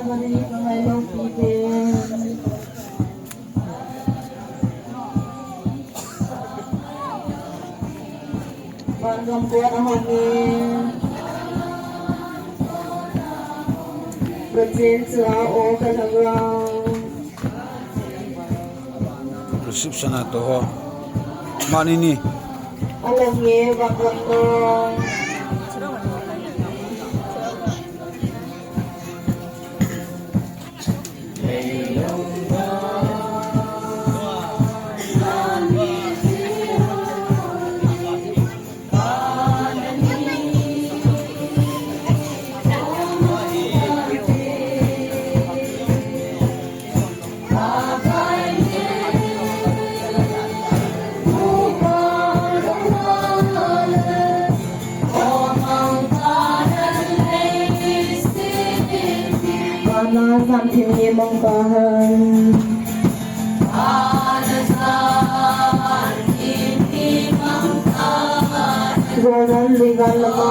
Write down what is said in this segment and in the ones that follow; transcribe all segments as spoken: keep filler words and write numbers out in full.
Mani ka ngailou pi te. Van gam ko na hong e. Pathen chu a o ka na. Reception a to ho. Mani ni. Alang e, bang bang no. Kana sam thim ni mong ka han. Gonan ligan lama.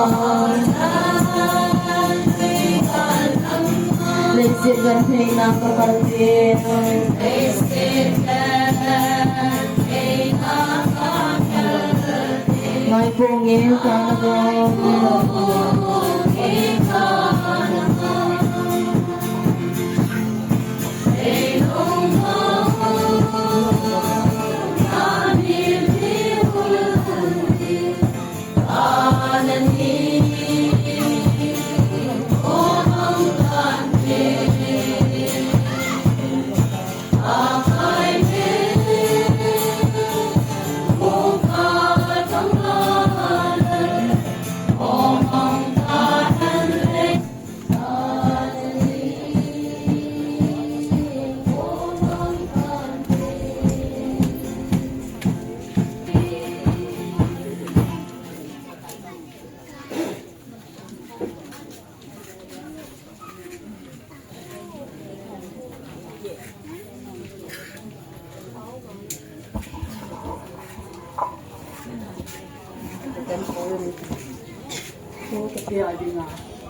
Leiset gan thei na ka kal te. Ngai pong e ka na ka.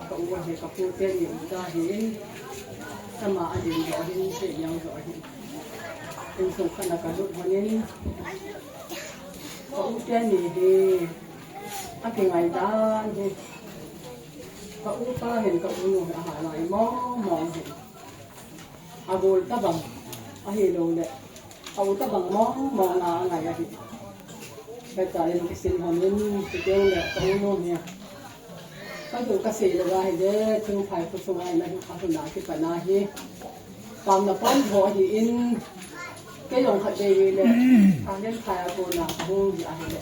Ka u a hi ka pu teni u ta hi. Kama a ding jo hin, te yang jo hin. Insung khat na ka lut honin. Ka u teni hi. A kingai dan hi. Ka upa hin ka u nu hi a ha ngai mong mong hi. A gol tabang. Ahilou le. A u tabang mong mong a ngai ahi. Ka cha in kisin honin, kikeng le ka u nu hi. Ka du ka sei le ga hi le, chung phai ku sunga in a hu, a hu na ki pa na hi. Tam na pon ho hi in, ke yong khat de hi le. A len phai a ko na, a hu hi a hi le.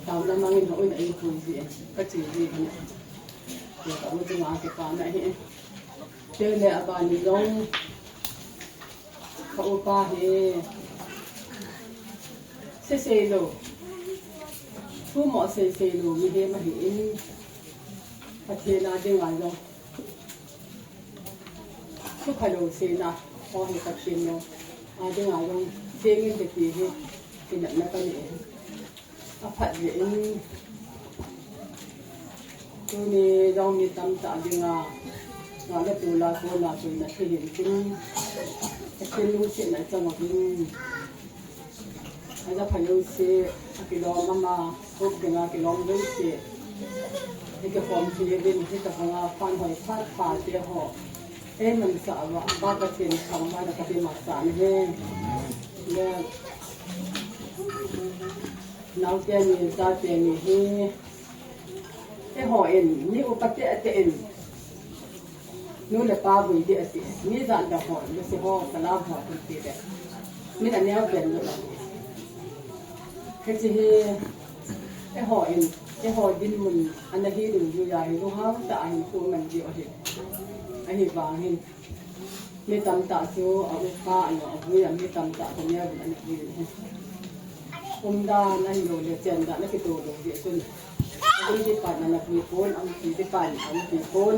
Tam na mang in ho in a in ku hi, ka chi hi hi. Ke ka u chung a ki pa na hi. Te le a ba ni long. Ka upa hi. Sei sei lou. Thu mo sei sei lou, mi hi ma hi in. Pathen a ding a long. Thu pha lou sei na. O hi Pathen lou. A ding a long. Sei ngin te ti hi. Ti na na ka ni. A phat ve in. Tuni jong mi tamtah dinga, nga le tu la ko na tu na thi hin tin. A thi lu si na chang a hin. A ja pha lu si, a kilom ama, kop dinga kilom lu si. Hi ke khom si le bin, hi ta pha nga pan hoi phat pha te ho. E man sa wa, ba ka chen sa ma na ka te ma sa ni he. Le. Nau teni, cha teni hi. Eiho in, mi upa te te in. Nu le pa bui di ati. Mi jan da ho, mi si ho, ka la ho, kun ti de. Mi na neo pen lo la. Hichi hi, eiho in, eiho dinmun, ana hi lu yu ya hi, lu hao ta hin ku man di o hi. Ahi vang hin. Mi tamtah chu a upa a lo a vui a, mi tamtah chu neo in ana vui in. Umdan ahilou le chendan a kitoh lou jeh chun. A vui ding pan ana vui pon, a umpi ding pan a umpi pon,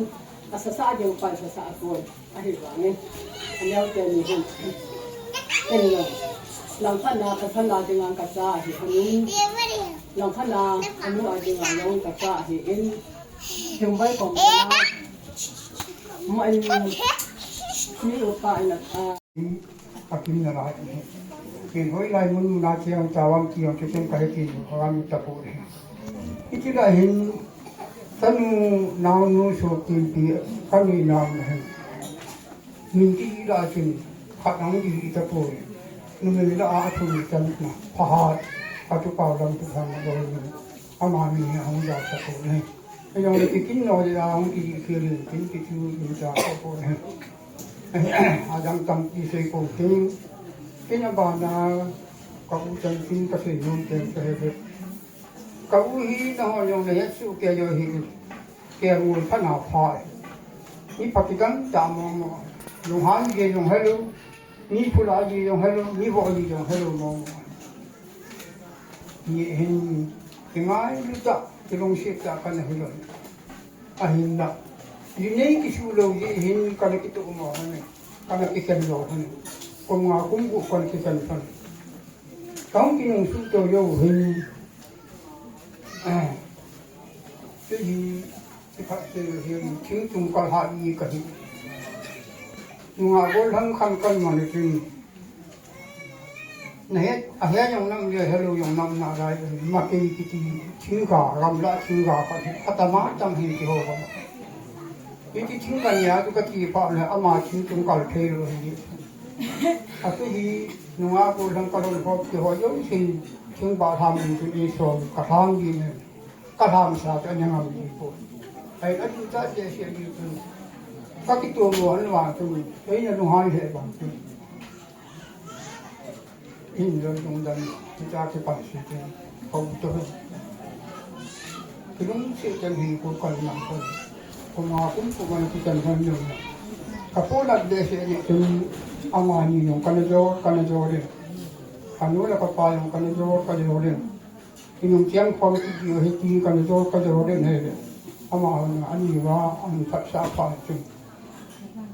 a sasa ding pan sasa pon. Ahivangin, a neo teni hin. Ken lo. Langkhat na pasal a dinga ka cha ahi in. Langkhat na a nu a dinga jong ka cha ahi in. Thim bai kom na. Mo in. Ni upa ina ta. Akim na lai. Kin hoi lai mun na chiang chawang chiang chiang ka he kin hoi mi ta pu le. Iti la hin tanu nau nu so kin pi kanu nau na hin. Min ti la kin khat nang di ita pu le. Nu me la a thu ni tan na. Pha ha ka tu pa lam tu han lo ni. Ama mi ni hong ja ta pu le. Ayong le kin no le a hong ki ki le kin ki tu ni ja ta pu le. Adang tampi sei kong ting. Kei na bana ka u chanchin ka sei nom teng ka he he. Ka u hi nahon jong nahet soh kei jo hi. Kei ngol pha na pha. Ni pha kidang ta mo mo. Lunghan je jong hello. Ni phula je jong hello. Ni vo je jong hello mo mo. Ni hin kingai lu ta, kilungset ta ka na hi lo. Ahinla. Yu nei kisu lou jeh hin kana kitoh mo hon e. Kana kikhen lou hon e. Kum nga kum gup kana kikhen hon e. Kahung kinungsuh to jou hin. Ah. Hiche hi, hiche phat se hin, thing chung kal ha i kahi. Nunga gollhang khan kan man e tin. Nahet, ahe jong nam le, helou jong nam na lai, ma kei kiti, thingga, gamla thingga khat hi, atama tam hi ti ho ba. Hiti thingga nia tu kati pa le, ama thing tung kal thei lou hi. Atu hi, nunga pu thang ka lon hop ti ho, jong sin, thingba tham in tu i som, ka tham di ne. Ka tham sa ta ne ngam di po. Ai, atu ta se se di tu. Ka kitoh mo an wa tu, ei na lunghan he bang tu. In lon tung dan, kita kipan si te, kau to he. Kilungset ten hi ko kan na ko. Ko ma kum ko ma kitan han jong na. Ka po lak de se ni tun ama ni jong kana jo, kana jo de. Ka nu le ka pa jong kana jo, ka jo de. Inung chiang khom ki ji he ti kana jo, ka jo de ne de. Ama na ani wa an phat sa pa tu.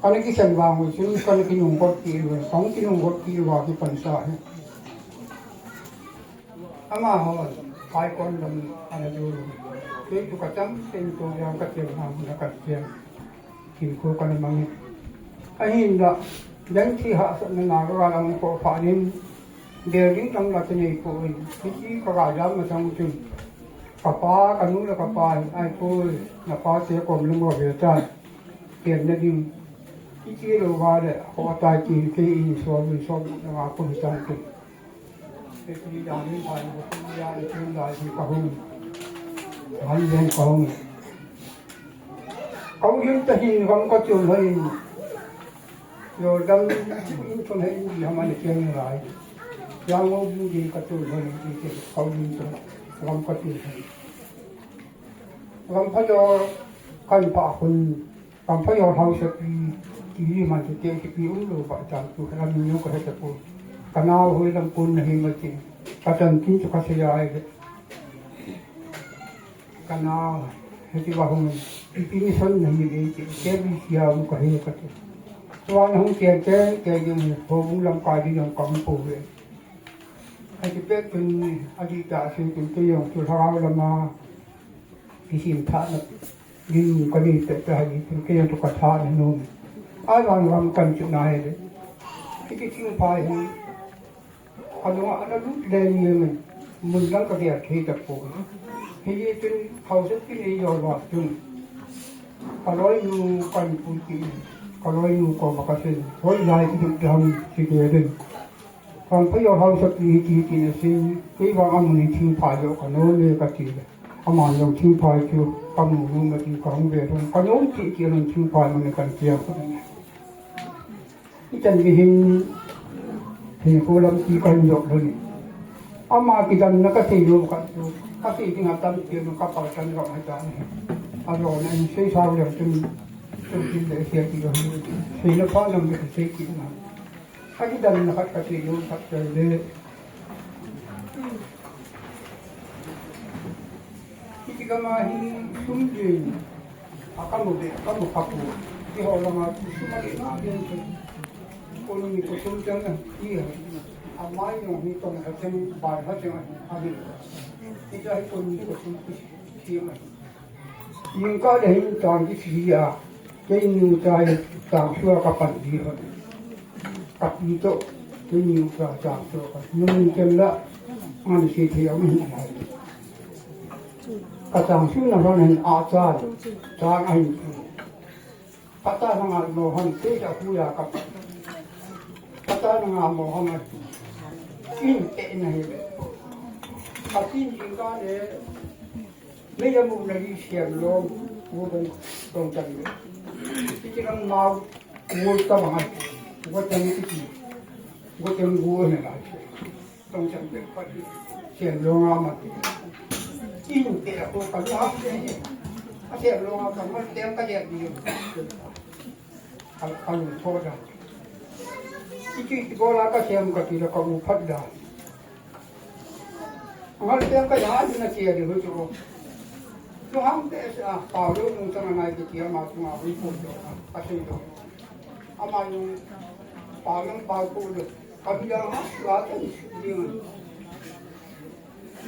Kana kikhen vang u chun kana kinung got kit uve, kahung kinung got kit uva kipan sa hi. Amahon, pai kon lam ana dur u. Kei tu ka cham pen tu jang ka cheng ham na ka cheng. Kin ko kana mang e. Ahinla, jang thi hahsatna na ka lang ko pha nin, building lang la te nei ko in. Hiti ka ga jam masang chun. Ka pa, ka nu le ka pa hi, ai ko, na pa te kom lung va ve tan. Ken na ding. Iti lo va le, ho tai ti kei in so, in so, na ko hi tan ke. Iti da ni ba ni ko ya ni tin da ni ka hung. Han len ka hung. Kau hin ta hin gam ka chul hoi. Yo dam in chun hoi in di hama ni ken lai. Yang o bu di ka chul hoi di ke kau hin chun gam ka chul hoi. Gam pha yo kan pa hun. Gam pha yo hausa pi. Ki man te te ki pi un lo ba ta tu ka lam ni ka he ta ko. Ka nau hoi lam kun na hi ma ti. Ka tan kin chu ka se ya ai. Kana, hiti va hung, ipi mission na hi le ti, service ya mu ka he ka ti. Tua na hung tian te, te jong ho bung lam kai di jong kam po ve. Hiti pet tun, a di ta sin tun te jong tu lhagao lama, kisim tha na, di ka di pet ta hi tun te jong tu ka tha na nu. Ai vang lam kan chu na he le. Hiti thing phai hi, Alunga ana lut le ni men mun lang ka dia thei ta po. Hiti chun hausa pi nei jol va chun. Ka loinu kan pu ti. Ka loinu ko ma ka sin. Hoi lai ki duk dam si ke den. Kan pa yo hausa pi ti ti na sin. Kei va amun thing pha yo ka no le ka ti le. Aman jong thing pha chu ka mu nu ma ti ka hung ve ron. Ka no ti ti ron thing pha mun kan ti a. Ichan gei hin, hin ko lampi kan jot lhon e. Ama kidanna ka sei lou khat chu, ka sei ding a tam pi lou ka pal kan jot hai ta ni. A jot na in sei sao lem chun, chun tin le sei ti lou hi. Sei na pa nam le sei ti na. A kidanna khat ka sei lou khat chu le. Hiti kama hi sum jin, a kamu be, kamu kapu. Ti ho lama sum a le na jin. Kun ni ko sum jang na, ti ha. A mai no ni tong ka chen, bai ha chen, a ni. Hiti hi kun ni ko sum ki, ti ma. Yin ka le hin tang ki si ya. Keini u cha hi chang sua ka pan di hon. Ka pi to, keini u cha chang sua ka. Nung ken la, ngan si thi ang hi nai. Ka chang sua na hon hin a cha, chang a hin. Ka ta na nga mo hon, te cha ku ya ka. Ka ta na nga mo hon, in te na hi. Ka tin jing ka le, Mei a mu na li siam lo, mu kan tong chan le. Ti ti lang mau, mu ta ma ngai. Wa chan ti ti. Wa chan gu ne la. Tong chan le pa ti. Siam lo nga ma ti. Ti mu te ko ka lu ha te. A siam lo nga ka ma te ka ya di. Ka ka lu tho da. Ti ti ti ko la ka siam ka ti la ka mu phat da. Ngal peng ka ya, na tia di hu chu. Lu hang te sa, pa lu nung chang nai ti tia ma chu ma hui pu do. A sei do. Ama nung pa nung pa pu lu. Ka bi ya ha, la ta ni su di.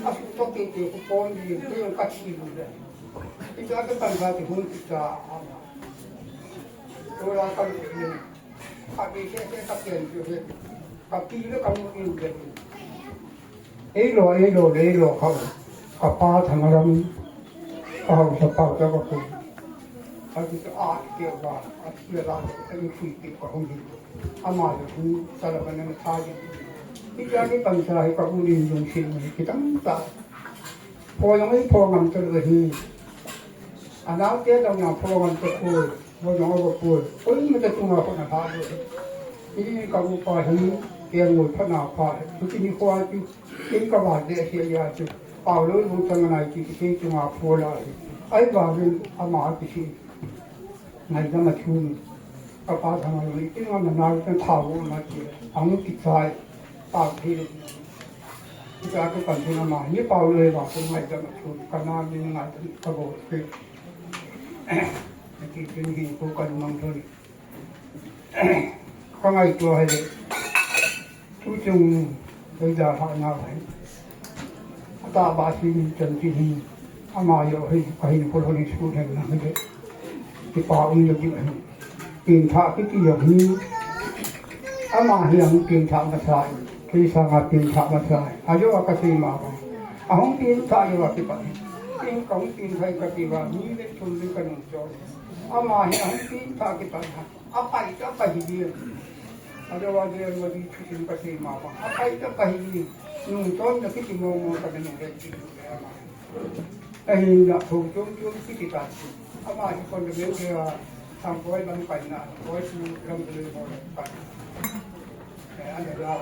A su to ke ke ku pon di, ku yung ka chi lu de. Ti cha ke pan ka ti hun ti cha ama. Lu la ka lu ni. Ka bi se se ka ken ju he. Ka pi le ka mu in de. Ei lo, ei lo, ei lo, ka, ka pa Thangaram, ka hausa pa ka, ka pu. Ka ti ka a, ke ba, a ti la, ka ni pui pi ka hung hi. Ama le hu, ta la ka na tha ji. Ni ja ni pan sa hi ka u ni jong sin ni ki tam ta. Pho jong ei pho ngam ta le hi. Anau te dang na pho ngam ta ko. Mo jong a ko. Oi, mo ta tu nga ko na ha ko. Ni ka u pa hi, ke ngol pha na pa. Tu ni ko a tu. Ken ka ba de sia ya chu. Pau lo lu chang nai ti ti chunga pho la. Ai ba rin ama ti si. Ngai da ma chu ni. Ka pa thang lo ni ti nga na na ta tha wo ma ti. Ang ti chai. Pa thi lo. Ti ka ka kan ti na ma ni pau lo ba ko ngai da ma chu. Ka na ni ngai da ka bo ti. Ti ti ni ko ka mang thon. Ka ngaito hai le. Tu chung dei da ha na hai. Ata ba si ni chan ti hi. Ama yo hi ka hin ko lo ni su hai na hai le. Ti pa um yo di hai. Tin tha ki ti yo hi. Ama hi ang tin tha ma sai. Ki sa nga tin tha ma sai. A yo ka si ma ba. A hong tin tha yo ki pa. Tin ka hong tin hai ka ti ba. Ni le chun le ka nung cho. Ama hi ang tin tha ki pa. A pai ta pai hi. A de wa de ma di chu sin ka sei ma ba. A pai ta pai hi. Nung ton na ki ti mo mo ka de nung de ti. A hi na tho chom chom ki ti ka. Ama hi kon de men de wa. Sang koi ban pai na. Koi su lam de mo pai. Eh, a de la.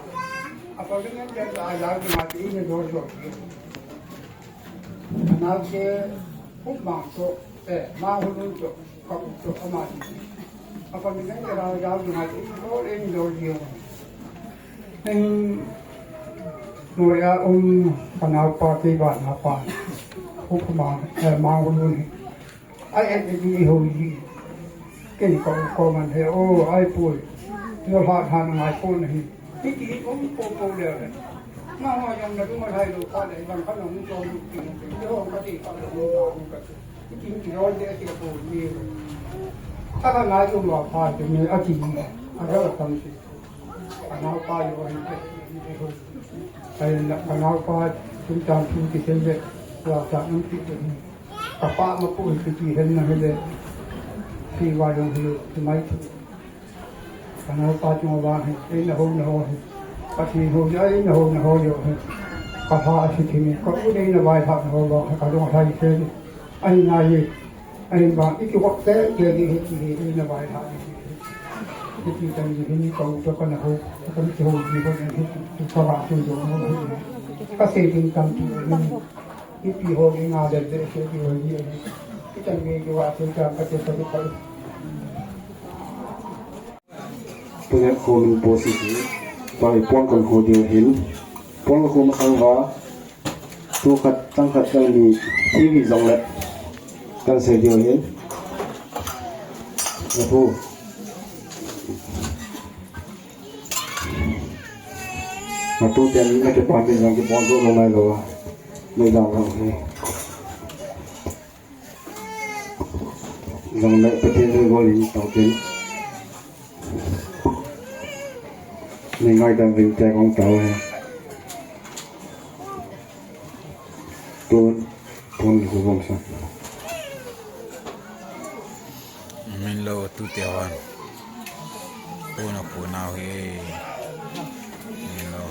A kon de men de a la de ma ti ne do do. Anau se, kum mang to, eh, ma hu lun to, ka u to, ama ti. A pa ni ngai ra ya ni ma ti, lo le ni lo ji. Ning, no ya um, ka nau pa ti ba na pa. Kum mang, eh, ma hu lun. Ai, ai, ai, ai, ho ji. Ken ko, ko man he, o, ai, pui. Yo ha, ha, na ngai, pui na hi. Ti, ti, um, po, po, le, le. Ma, ma, yang na, du, ma, hai, lo, pa, le, bang, ka, na, mu, to, mu, ti, mu, ti, yo, ka, ti, ka, le, mu, ta, mu, ka, ti. Ti, ti, ti, lo, de, ti, po, ni. Ka, ka, na, yo, ma, pa, ti, ni, a, ti, ni. A, ga, la, tam, ti. Ka nau pa yo hin te. Ai na ka nau pa tun tan tun ti sen le. Wa ta un ti te. Ka pa ma pu ti ti hen na hele. Si wa jong hele ti mai tu. Ka nau pa tu wa he. Ei na ho na ho he. Ka si ho ya ei na ho na ho yo he. Ka ha si ti ni. Ka u nei na wa ha na ho wa. Ka jong ha i se. Ai na ye. Ai ba, i ki wak te, ke di he, di he, di na bai ha, di he. Di ki tan di he ni kau to ka na ho, ka mi ki ho di ho di he, di ka ba tu jo ho di he. Ka se din tam tu ni. Di ki ho di nga de de se di ho di he. Ki tan di ki wa se ka ka te sa di ka. Tunia kho min po si si. Pai pon kan kho ding hin. Pon kho ma khang va. Tu khat tang khat tang ni. Ti vi zong le. Kan se ding hin. Na pu. Na tu ten na ke pa min zong ke pon zo lo nai lo. Mai dang lo he. Jong le Pathen thu bol in tao tin. Ni ngaidam vin te kong tao he. Tun, tun ku bom sa. Min lo tu te hon. Puna puna he. Min lo.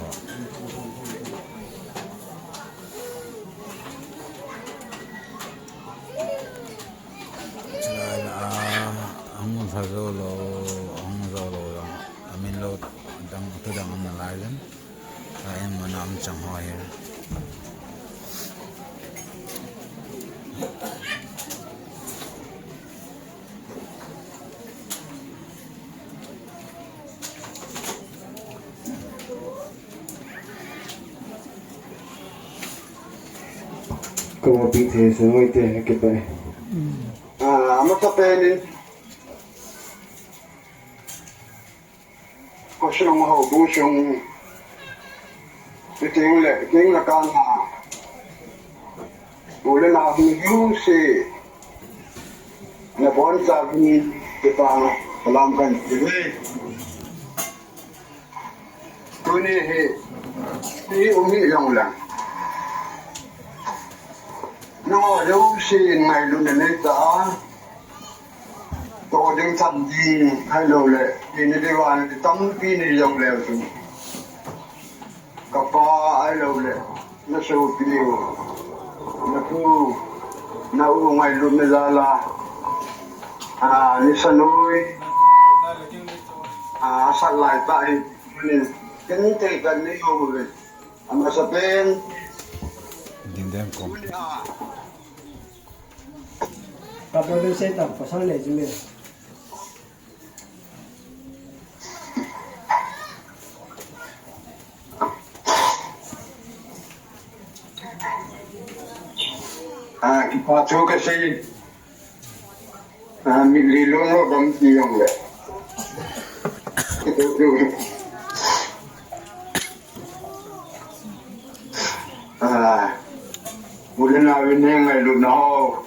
Chulai a, ahung lha jou lou, ahung jou lou jong, amin lou dang, thu dang um nalai jeng. Chulai in mun a um chang ho hi. Ka mo pi the se noi te ke pa. Ah, ama ta pe ni. Ko sung ho bu sung. Ti ting le, ting le kan ha. Bu le na hung yu se. Na bon sa ni ke pa, salam kan. Tuni hi, hi um hi jong le. Nangho jouse in ngailutna nei tah a. Toh ding tham ding, ahilou le. Ina ding vang tampi nei jong le chu. Ka pa ahilou le. Na sopi u. Na pu. Na u ngailutna jal a. Ah, ni sa noi. Ah, asat lai tah hi. Ken te kan ni ho ve. Amasa pen. Ding dem kom. Ka bo ding se tam pasal le jing le. Ah, kipa thu kasei. Ah, mi li lo lo dam ti jong le. Ah, u le nau in ngailutna ho.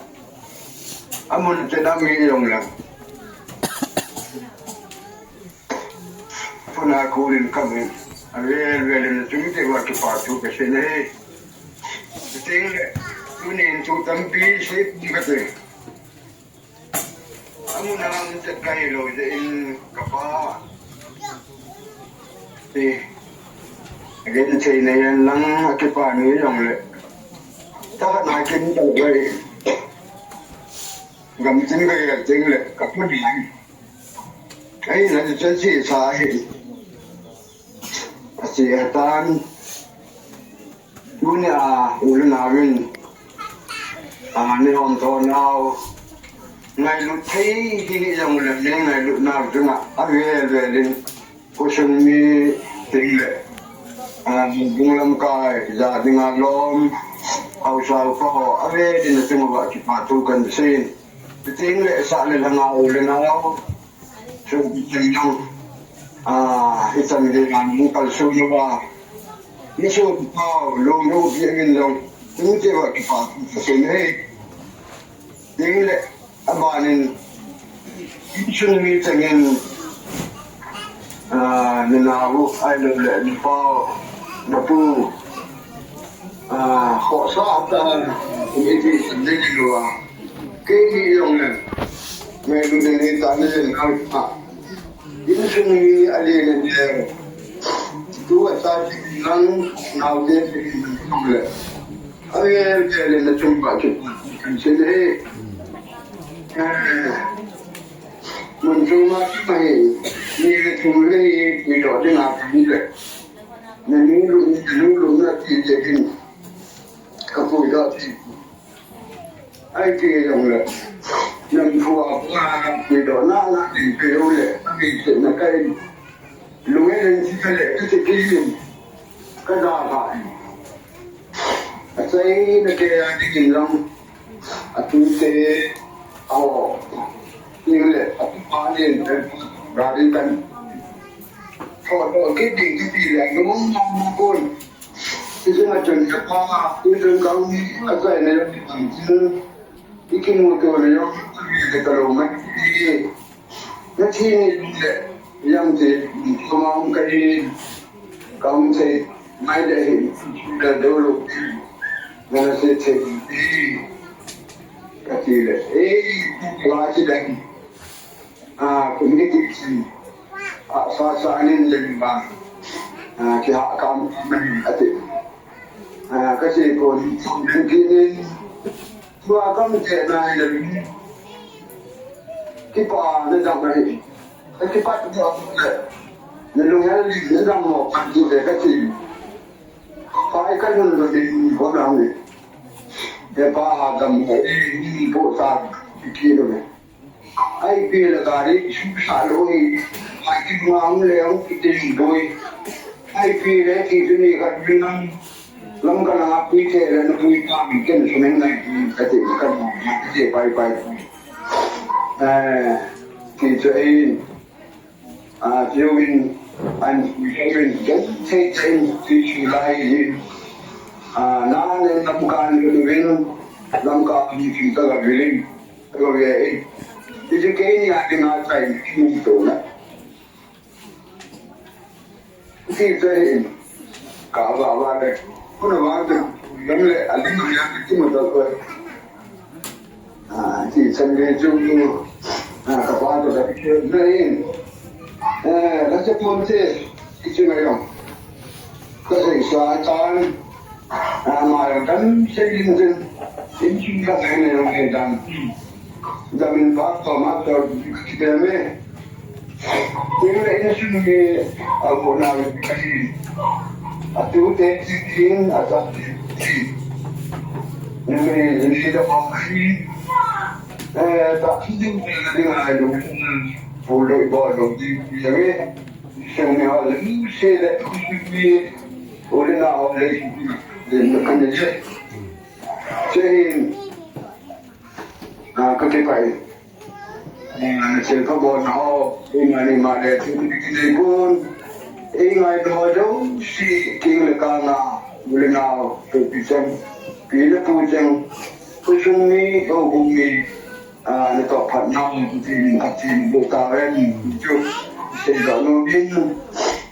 Amun chena mi jong le. Puna kunin kamin. Avel vel in chung te wa kipa thu kasei ne. Ting le. Tunin thu tampi sei pum kate. Amun a um chet ka hilou jeh in ka pa. Ti. Again, thei na yan lang a kipa ni jong le. Ta na kin ta bai. Gam chin ka ya ting le ka pu ni. Ai na chan si sa hi. Asi atan. Tuni a, u le nau in, a, nei hom tho nau, ngailut thei hi jong le, nei ngailut nau chunga, avel vel in, khosung mi ting le, a, bung lamkai, ja dinga lom, haosa upa ho, avel in a chunga va kipa thu kan sei in. Ting le sa le lhanga u le nau, Chu, ah, i chan ding a, mu kal su nu a. Ni su pau, lu nu, pi min jong. Ni te wa kipa, su ne. Ding le, abanin, sun mi changin, ah, ni nau, ai lo le, ni pau, na pu. Ah, khosa ta, ni ti san ding lu a. Kei hi jong le, ngailut nei ta ni jong le, a. Insung mi a le ni le. Tu a ta ti lang, nau te ti jong le. A le, le, le, na chung pa chung. Kan se le. Eh, mun chung ma ti ma hi. Ni le chung le hi, ni do de na ti le. Ni lu, ni lu na ti de kin. Ka pu do ti. Ai ti jong le. Nam phua pa, mi do na na ti pe u le. Ai ti na kai. Lu nge len ti ka le, ti ti ki yin. Ka da ba. A sai na ke a ti kin long. A tu te. A ho. Ti le, a tu pa len. Ra len kan. Tho, tho, kiti, kiti le, nung, nung, nung, kun. Isi ma chun, ya pa, isi kau ni, a sai ne, isi kimu to le, yo, Ka lo mat hi, na thi ni le, yang te, ko ma hung ka hi, ka hung te, mai le hi, da do lo, na na se te, ka ti le, eh, wa ti da hi, a, ko ni ti si, a, sa sa ni le ba, a, ki ha ka, a ti, a, ka ti ko ni, ki ni, Tua kam te na hi le, kipa na dang na hi. Ka kipa tu le, na lunghel li na dang mo, ka ti le ka ti. Pai ka lun lo ni, ko na ni. Te pa ha dam mo, ni bo sa, ki lo ni. Ai pi le gari, su sa lo ni. Ai ki ma hung le, hung ki te ni boi. Ai pi le, ki tu ni ka tu ni. Lam ka langa pui te le na pui pa mi ken su neng nai ka ti ka ma ka ti pai pai. Eh, ti chu in, a, ti u in, an pui chu in, ken te te in, ti chu lai in, a, na ne lam ka ni lu in, lam ka ni ti ka ga vilin, ka ga ve in. Ti chu ke ni a ti na chai ni ti to na. Ti te in, ka va va le, kuna va te, lam le, a lim ya ti mo to ko. A, ti chan le chu, a, ka pa to da ke na in. Eh, la che pon te, ti chu ngai yong. Ka sei sa tan, a, ma yong tan, sei lim ten, in chu ka kai na yong he dan. Damin pa pa ma to kideme. Tin le insung mi a ko na mi kahi. A tu te ti tin a ta ti ti. Ni mi ni da pa kahi. Eh, ta ti ti ni na ni ma lo. Pu lo ba lo ti ti ya mi. Insung mi ha le se le ku ti ti. O le na o le ti ti. Le na kan je. Che hin. A, ka kipa e. A, na chil pha bol na ho, i ma ni ma le, ti ki nei kun. I ngai lo jouse, king le kang a, u le nao, pi pi chang, pi le pu chang, khosung mi, houbung mi, a, na toh phat na, ti, ti, bu ta ren, chu, sei lo no bin,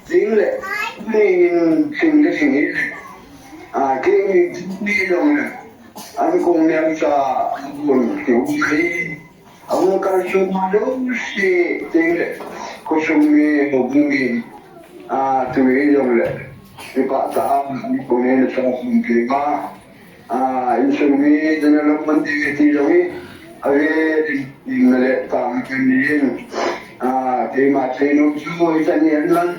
king le, ni, king le, king le, a, king ni, ni long le. An kong neo cha, an kong keu hi, an kal chu ma jouse, teng le, khosung mi, houbung mi, a, tu hi jong le, mi pa ta, an kong neo cha, an kong keu ma, a, insung mi, jana lam man ti, ti jong hi, a ve, in, in le, ta, an kong ni, a, keima, keino chu, i chan ni an lang,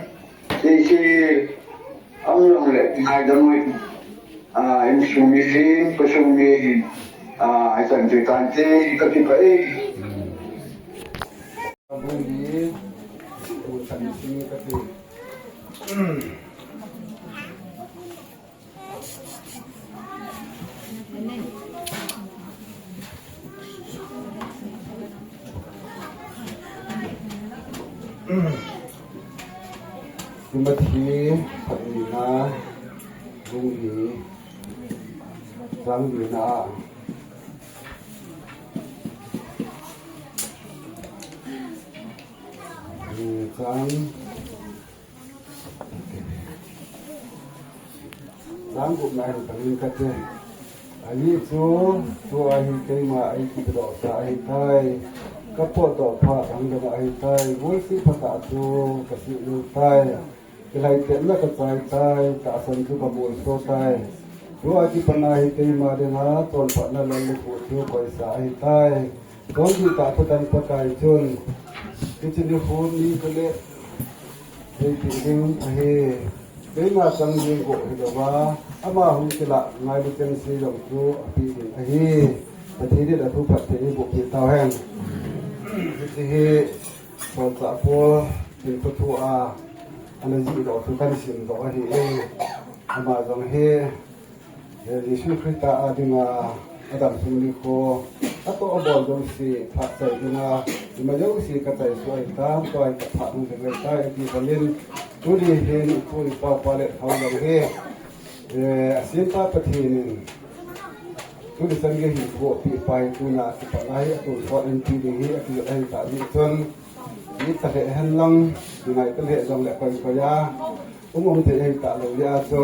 Sisi, ang long le, ngai dam mo. A, insung mi hin, khosung mi hin. A, i tan te tan te, i ka ti pa e. Bung di, u tan si ka ti. Timothy, phat nina, bung li, chang nina, chang Chang gupna hin pangin kate. Ajeh chu, tua hi keima eikipedohsa ahitai. Kapotdoh phat hangdam ahitai. Golseh phatah chu kasih lou tai. Kilhaitetna kachai tai. Tahsan chu kamolso tai. Tua kipat a hi keima dinga chonphatna lallukhuh chu koisa ahitai. Chondihtah thutan Pakai chun, hiche nikho nikho le eipeh ding ahi. Keima chang ding bou hilouva, ama hung kilah ngailu chengse jong chu apeh ding ahi. Pathen in athu phatthei eiboh peh tauhen. Hiche hi Solchah Paul in thuthu a ana jihdoh thu kahin simdoh ahi. Ama jong hi Jesu Christa a dinga adamsung nikho, atoh abol jouse phat chai dinga, ima jouse kachai suh ahitan, tua hi kaphat hung ding ahitai, ati bangin, tuni hin ipu ipa, pa le nao jong hi, eh, asempa Pathen in, Mission gei hin gopi pai tuna kipat ahi, atonsot in pi ding hi akijot ahi tah jeh chun, mi talheh hen lang, mi ngai talheh jongle koi koi a um um thei ahi talou jeh a chu.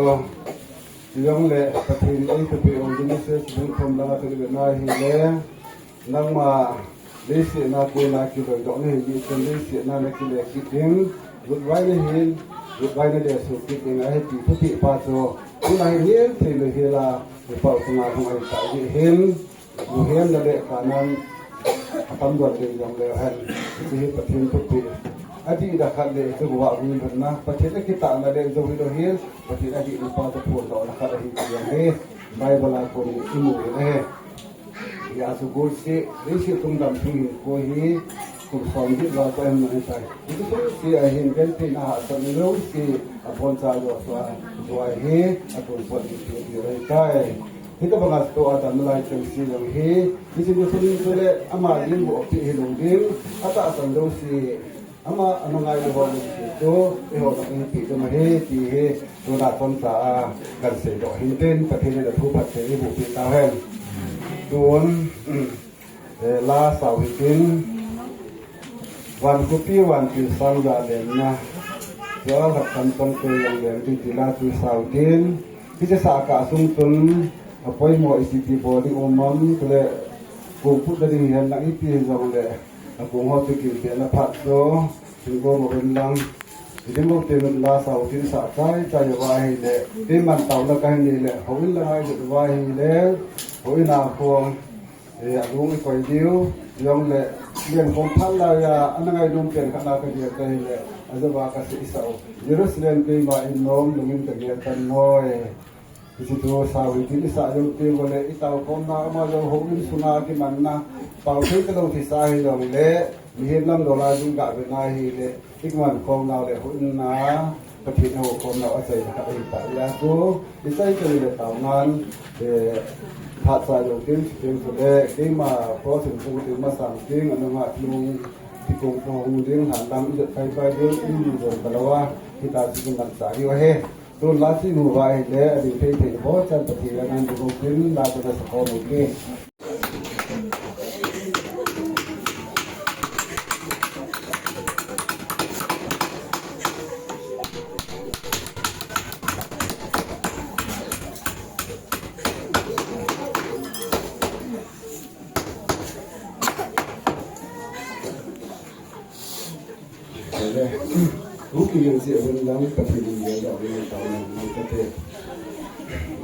Chujongle Pathen in eithupeh u Genesis bung thum langa chu ivet na hile, nangma leiset a kona kiloidoh nahi jeh chun leiset a nakile kit ding, lutvai nahin, lutvai nalesuh kit ding ahi ti thupeh pa chu, tuna hi nel thei lou hela, i pau chunga lhung ahi tah jeh hin, Luhemna le kanan atam don ding jongleu hen, hiche hi Pathen thupeh. Adih da khat le chu gova gui lhunna, Pathen akitahna le jou hilou hin, Pathen adihna pa chu phondohna khat ahi ti jong hi Bible a kon imu in ahi. Hijeh a chu golseh, leiset chungdam thu hinkho hi kum som get val chu ahin mang ahitai. Hiche chungchang a hin gentheina hahsatna jouse aboncha joh chu ahi, atonsot ding chu ahitai. Hitobanga chu adamna lai chengse jong hi, hiche ni chun chule ama dingu apeh hilou ding, atahsan jouse, ama ana ngailu ho jouse chu, eiho jong eipeh ding ahi, ti hi, tuna chomcha a kahin seidoh hintin, Pathen in athu phatthei eiboh peh tauhen. Tun, eh, la sao hitin, Van khopi vantil sang jalenna, Joel khat khat tong te jong len tin ti la chu sao tin, hiche sahkah sung chun, apoimo ipi ti bol ding um am, chule kong putna ding hihen lang ipi hijongle, akong ho chu kimpehna phat chu, hin gom uvin lang, hiti bou tin la sao tin sah chai chai uva ahile, keiman taona kahin nei le, houin langa ijot uva ahile, houin a khong, Eh, alung ikoi diu, jongle, lenkhom phat laiya, ana ngainom pen khat na kagel kahile, ajouva kaseisah u. Jerusalem keima in nom, lungin kagel tan noi. Hiche thu sao hitin isah jou teng uleh, itao khomna, ama jong houin sunga kimanna, pao thei talou thisa hijongle, mihem lamdol a jong gavena ahile, Ikiman khomnau le houin a, Pathen ihoukhomnau achaina khat ahitah jeh a chu, ichai chai le taonan, eh, phat cha jou teng, chuteng chule, keima cross in chungchang masang teng, anunga thilong, thikong thong ding, lhandam ijot paipai ding, imu jong talou a, hita chu ikimanchah diu ahi. Tun la chu imu uva ahile, ading thei thei bou chan Pathen in ahin bol tin, la chu nasa khom u hite.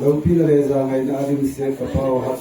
Loupi nale jangaina ading se ka pao hat.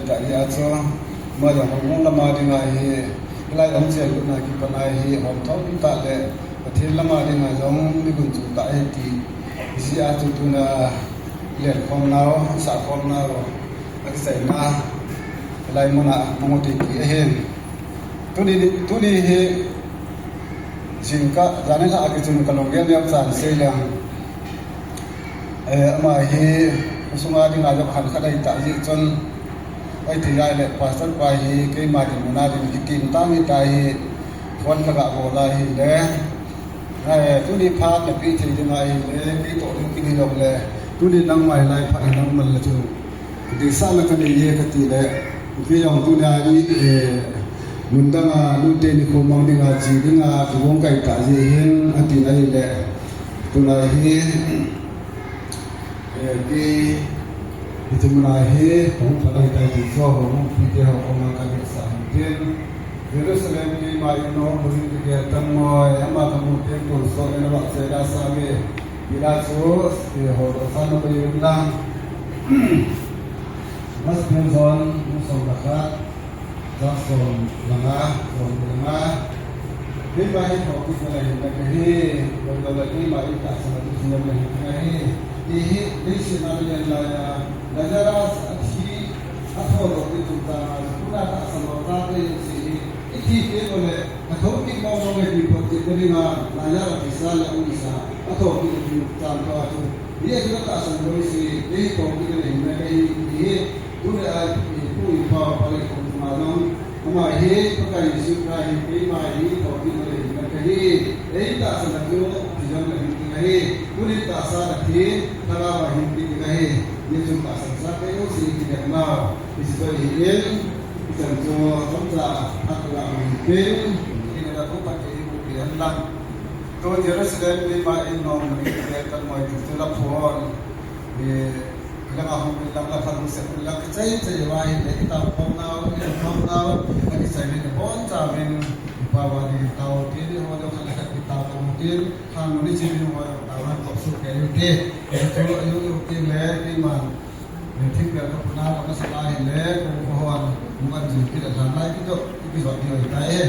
Tah hi a chu, ama jong hung lama dinga hi, lai lam chel lutna kipat a hi, hom thom tah le, Pathen lama dinga jong, mi gun chu tah hi ti, ji a chu tuna, len khom nau, sa khom nau, a kichaina, lai muna, mong ti ti ahin. Tuni, tuni hi, jingkah, janhi a kichun ka lunggel neo chan sei leng. Eh, ama hi, sunga dinga jong khan khat ahi tah jeh chun, ahi ti lai le, Pastor pa hi, keima dinmun a ding, kitim tang hita hi, phone ka ga bol a hile. Eh, tuni phat na pi thei ding ahi le, pi toh ding kin hilou le, tuni nangma lai phat hi nangma le chu. Deisahna kanei e kati le, kei jong tuni a hi, eh, mun dang a, nute nikho mang dinga, che dinga, kigong kai tah jeh hin, ati na hile, tuna hi, eh, kei, hiche muna hi, kahung phat ahitai ti chu, houbung mipite ho koma kahin seiyin tin, Jerusalem keima in nom mun in kagel tan moi, ama kamu teng tonsot in avahchoi da sa me, Pilat chu, eh, ho, ho san na pa yun lang. Gospel John, bung som le khat, chang som le nga, som le nga. Keima hi thokit na le hinna kahi, koilou le keima in tahsan a thusim le hinna kahi. Ti hi, leiset a milen lai a, Lazarus athi, athodoh ding chungchang a, tuna tahsan lou tah te jouse hi, ithi teng uleh, kathokit mong mong le kiphot kit na dinga, Lazarus athisa le aumsa, athokit ding chungchang a chu. Hiche a chu katahsan lou ahi, kei hi thokit le hinna kahi, ti hi, tuni a, ipu ipa, pale khom ma jong, ama hi, Pakai Jesu Christ hi, keima hi, thokit le hinna kahi, ei tahsan a chu, thi jong le hin ding ahi, tuni tahsa a thi, thagau a hin ding ahi, hiche chu tahsan sa kei jouse kidem nau, hiche chu ahi in, hichan chu, chomcha, phat la hin ding, in la ko pa ke ko ke an lang. Tu Jerusalem keima in nom mun in kagel tan moi ti chu la phon. Eh, langa hung in lang la phat hung sep in lang kichai chai uva ahile, kitao khom nau, kitao khom nau, akichai le boncha vin, ipa uva ding tao ti ni ho jong khat le khat kitao khom tin, khang mun in chi ni ho jong tao han kop su kei u ti. Eh, tu ayu u ti le, keiman, eh, thingpel ka puna ka masa lai le, ko ko hon, mun an jin kit a dan lai kito, kito ni oi tai e.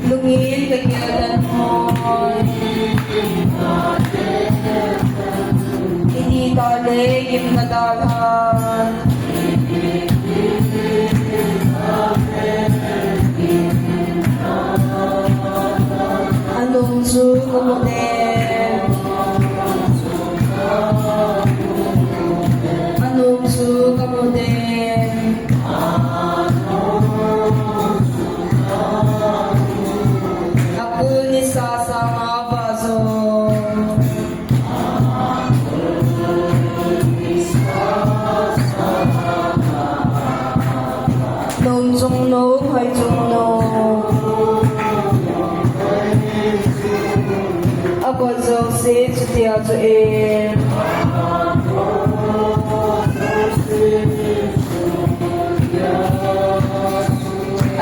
Lungin kagel tan moi. Ini tale gim kadalhan. Anung chu kamu de. Anung chu kamu de. Akul nisa sanga vajo. Nom chungnung, hoi chungnung. Agot jouse chutia chu e.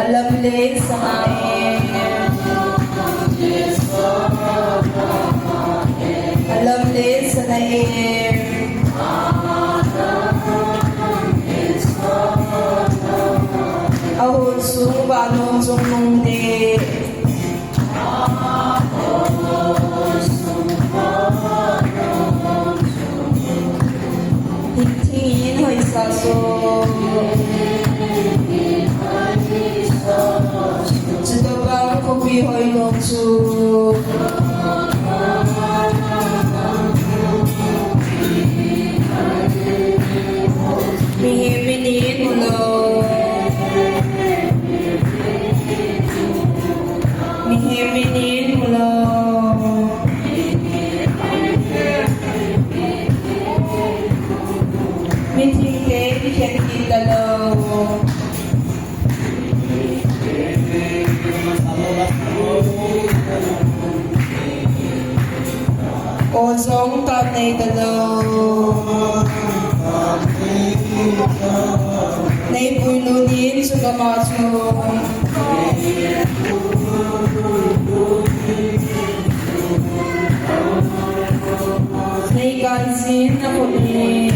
Alamlen sana e. Alamlen sana e. Ahon sung vanung chungnung de. Hingthin hoisa so. Chutobang khopi hoi nom chu. Mihem minin mulou. Mihem minin mulou. Mithengte kikhen kit talou. Ojong tah nei talou. Nei puilut in chukama chu. Nei kaijin na khut in.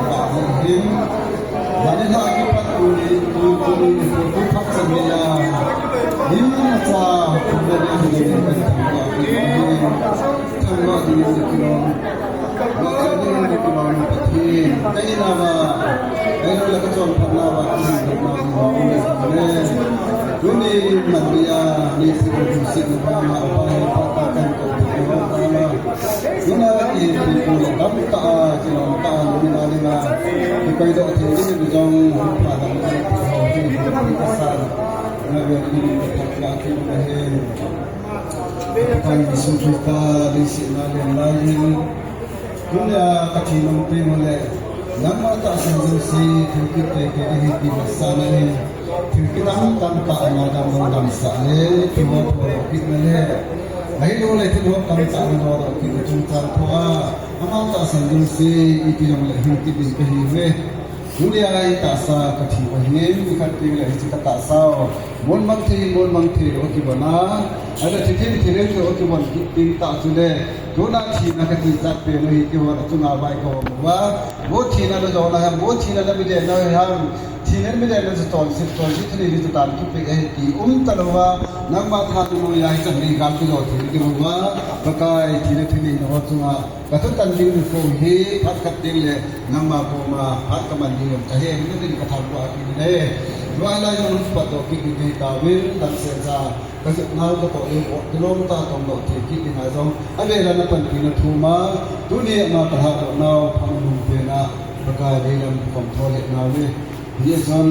ka hin. Mani na ki pat tu ni, tu, tu ni, tu, tu pat sa ni ya. Ni na cha, tu ni, tu ni, tu ni, tu ni, tu ni, tu ni, tu ni, Pathen, kei na va, kei na la ka chon phat na va, kei na va, kei na va, tuni man dia, ni si ko si na va, ma va, pa pa kan ko ko va na. Tuna ki ki ko dam ta, ki lo ta, ni na ni na. Ki ko do ti ni ni jong, pa da ni ko ti ni ko sa. Na ve ni ni ko ta ki na he. Ka Jesu Christa, ni si na le na ni. Tunia ka thi nom pi mo le, nangma tahsan jouse, thil kit tei tei ahi ti masang ahi. Thil kit tam tam tah ama dam dam dam sah le, thil ho pho kit na le. Ahilou le thil ho tam tah na ho kit na chung chang pho a. Ama tahsan jouse, iti jong le thil kit ding kahi uve. Tunia i tahsa ka thi u ahin, nikhat teng le hiche ka tahsa u. Mon mang thei, mon mang thei lou kibang a. Ada thi thei, thi thei lou kibang kit teng tah chule. Tuna thina ka kichat pen u hi keiho chunga vai ka um uva. Mo thina na jona ham, mo thina na mi dena ham. Thina mi dena chu chonset, chonset thei ni chu tan kipeh ahi ti um talouva. Nangma thanop noiya hichan gei gal kijo thei kibang uva. Pakai thina thei ni na ho chunga. Ka thutan ding nikho hi phat khat teng le nangma koma phat ka man ding jong ka he, ni ka thangvah kit e. Tua lai jong pat doh kit ding kahi tauvin, damsel cha ka jep nau ka toh le, kilom tah tong doh thei kit ding a jong, avel a na panpi na thum a, tuni a ka lhadoh nau phat nung pen a, Pakai leilam ka kom tho le nau e. Hijeh chun,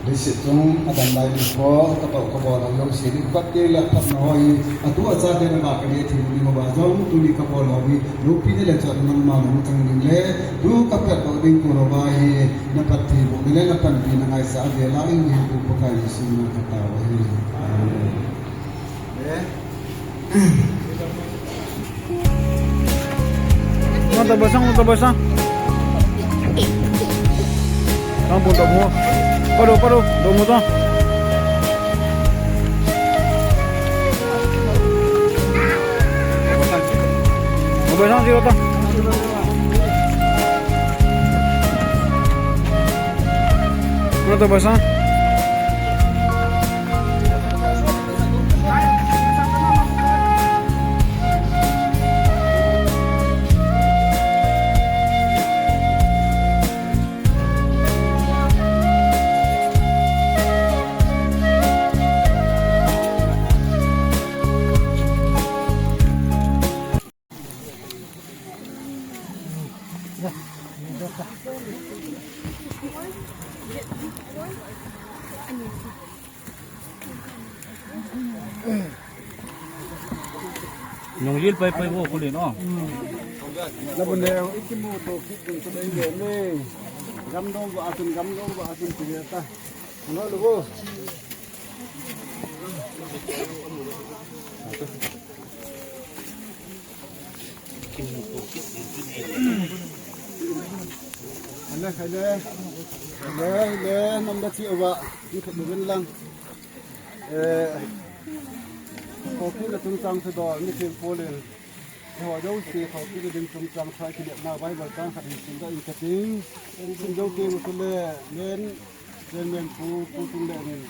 Leiset chung a dam lai nikho, ka toh ka bol a jong si ding, ka kei la phat na ho hi, a tu a cha te na ka ka le thei ding ho ba jong, Tuni kabol ho hi, loupina le chahna nangma nang chang ding le, tu kapet bol ding ko lou va hi, na phatthei bohna le na panpina ngaisah a vela in hi tu Pakai Jesu min a katao ahi. Amen. Nota basang, nota basang. Ang punta mo. Paro, paro, domo to. Nota basang, zero to. Nota basang. Nung yil pai pai bo kulin o. Na bu ne, ikimu to kit ding ko dai le ne. Gam dong ba asun, gam dong ba asun ti ta. Ngo lo bo. Hale, hale. Hale, hale, nam da chi uva. Ni khat ben lang. Eh, Kuki na chungchang thudol, ni thil polin. Eiho jouse Kuki na ding chungchang thai kinepna Bible chang khat hin sim doh in kating. Sim jou teng chule, len, len men pu, pu tung le nin.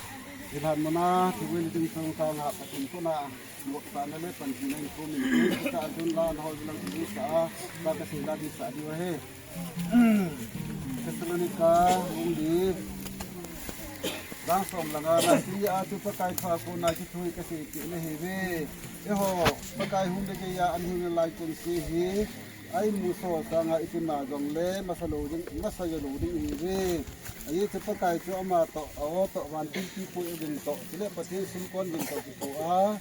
Ilhan muna, thil ding chungchang a, patin puna. Mo ta na le pan tin len pu min. Sa dun la, na ho lang sa, ta ka sei la di sa di wa he. Thessalonica, hung di. Lang som langa na si a chu Pakai thu a kona kithu hi kasei kit na hi ve. Eiho, Pakai hung de geiya an hung lai chengse hi. A imu so sanga ipi ma jong le, masa lou ding, masa jo lou ding hi ve. Ajeh chu Pakai chu ama toh, a o toh, vantil pipu a ding toh, chule Pathen sumkon ding toh kipo a.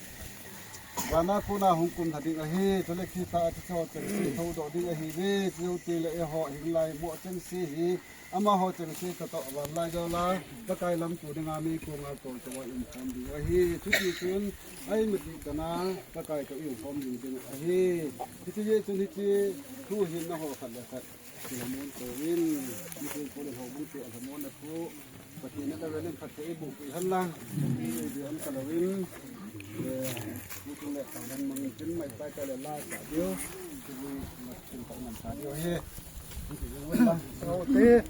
Vana kona hung kumlha ding ahi, chule Christa a chu cho chengse thoudoh ding ahi ve, chujou teng le eiho hing lai mo chengse hi, amaho chengse toh toh van lai jou la, Pakai lam tu dinga mi konga kol toh a umkhom ding ahi. Chuti chun, a imu ti kana, Pakai toh umkhom ding ding ahi. Hiti jeh chun hiti, thu hin na ho khat le khat. Lhamon tou in, mitin pu le houbung te lhamon na thu, Pathen na vel in phatthei eiboh peh hen lang, ei be an ka lou in, eh, mitin le tang dang mang in tin mai pai ka le la sa diu, tu bu na tin ka nam sa diu he. Mitin le wala. Aute,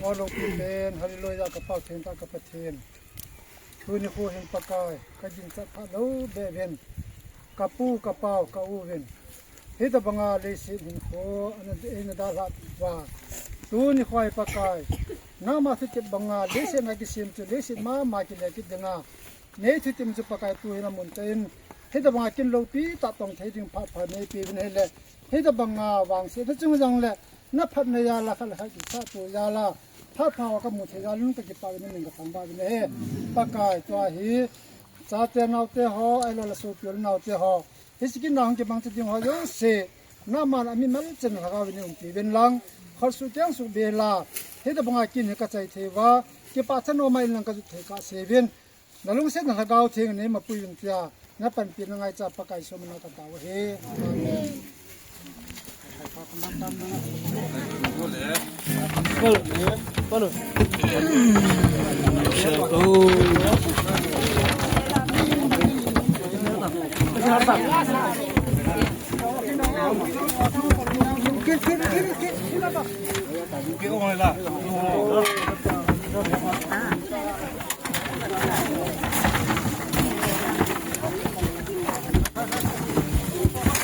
wa lo pi pen, hallelujah, ka Pathen, ka Pathen. Tuni kho hin Pakai, ka ginchat phat lou beh uvin, ka pu, ka pau, ka u vin. Hitabanga leiset hinkho, ana, eina dalhah uva. Tuni kho hi Pakai, nangma thutep banga, leiset na kisem chu, leiset mama kile kit dinga. Nei thutep chu Pakai tu hin amun tah in. Hitabanga kin loupi tah tong thei ding phat pha nei pe uvin hile. Hitabanga vangsetna chung jong le, na phatna jal a khat le khat kisah to jal a, phat pha ho ka mu thei jal in ka kipah uvin na min ka thangvah uvin ahi. Pakai tua hi, chate naote ho, ahilou le sopi u le naote ho. Hiche kin a hung kimang cha ding ho jouse, nangman a mimal chen lhagao vin umpi uvin lang, khut suh keng suh beh la, hitabanga kin hi ka chai thei uva, kipah tha nom a in lang ka jut thei kah sei uvin. Na lungsetna Lhagao Theng in nei mapui uvin tia, na panpina ngaicha Pakai Jesu min a ka tao ahi. Amen.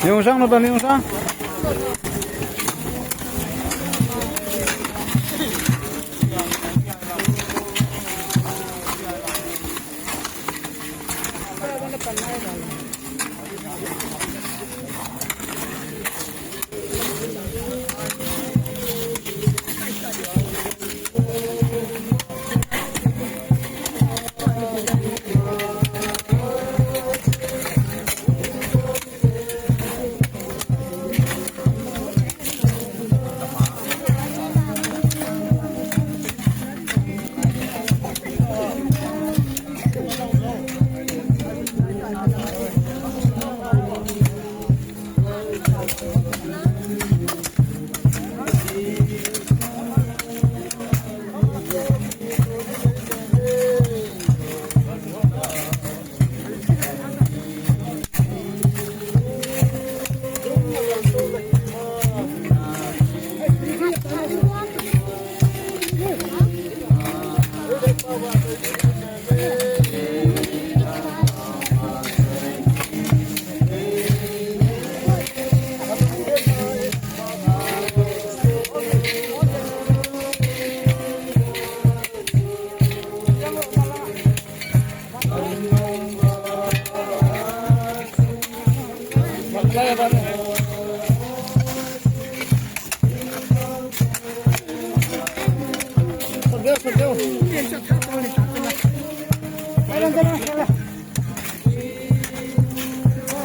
Yung sang, no, tani yung sang.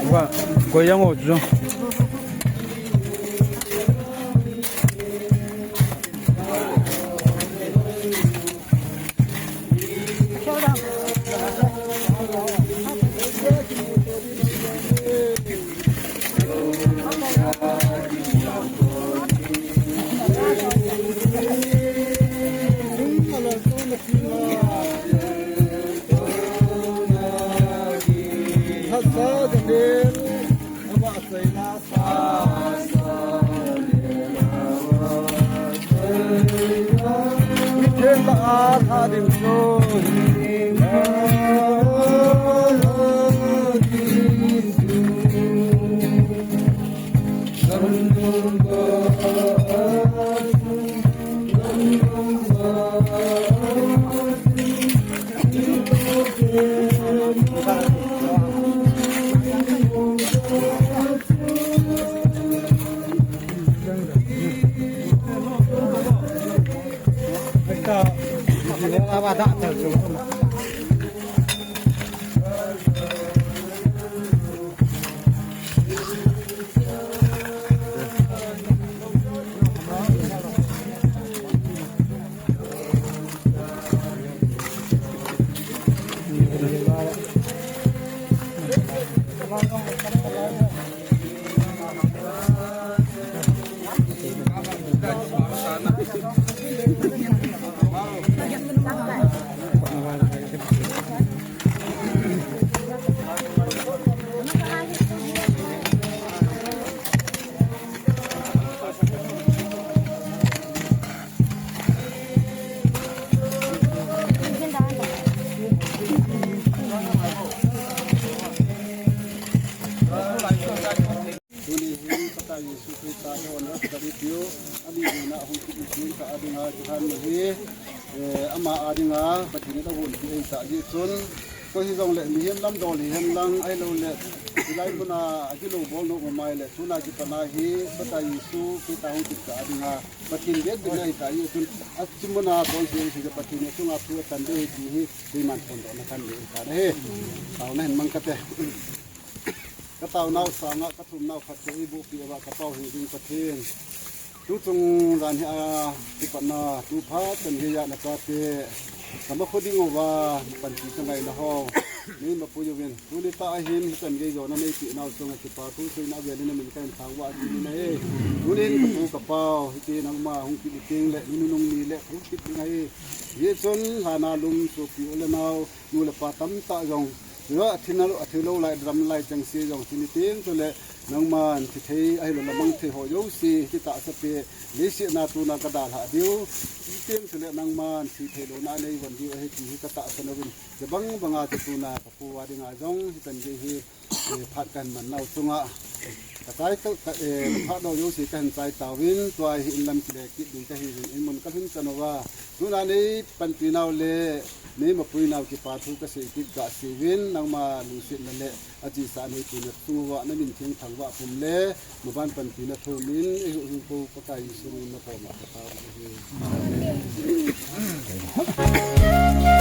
Wa, ko yang o chu. Tuni hin Pakai Jesu Christa eiho nasatah diu, ani ding a hung kit ding ka adinga kihan hi, eh, ama adinga Pathen in ahung pi ei ta ji chun, koi hijongle mihem lamdol hihen lang, ahilouleh hilai muna akilou bol nom umai le, tuna kipat a hi Pakai Jesu Christa hung kit ka adinga Pathen vet ding ahi ta ji chun, achi muna kon si si Pathen in chunga thu atan ding ahi ti hi, keiman phondohna kan nei ta ahi. Taona hin mang kate. Ka taonau sanga ka thumnau khat chu eiboh peh uva ka Pau hing ding Pathen. Tuchung jan hi a kipatna tu phat chan geiya na chate ka makho ding uva panpi ka ngaina ho nei mapui uvin. Tuni tah a hin hichan gei jona nei peh nau chunga kipa thu seina avel in na min ka hin thangvah kit in ahi. Tuni hin ka pu ka Pau hiti nangma hung kit ding le ni nunung ni le hung kit ding ahi. Hichun lhana lum sopi u le nau nu le pa tamtah jong, chua athi nalou, athi lou lai, dam lai chengse jong, chuni teng chule nangman thi thei, ahilou le mang thei ho jouse, thi tahsa pi, leiset a tuna ka dalhah diu, chuteng chule nangman thi thei louna nei von diu ahi ti hi ka tahsan uvin, kibang banga chu tuna ka pu a dinga jong, hichan gei hi, eh, phat kahin man nau chunga, ka chai ka, ka, eh, ka phat nau jouse kahin chai tauvin, tua hi in lam kile kit ding kahiuvin, in mun ka lhun chan uva, tuna nei panpi nau le, nei mapui nau kipa thu ka sei kit ga seuvin, nangma lungsetna le achesa nei puna chung uva na min theng thangvah pum le, maban panpina thomin, eihuhhingpu Pakai Jesu min a ka thum a ka tao ahi.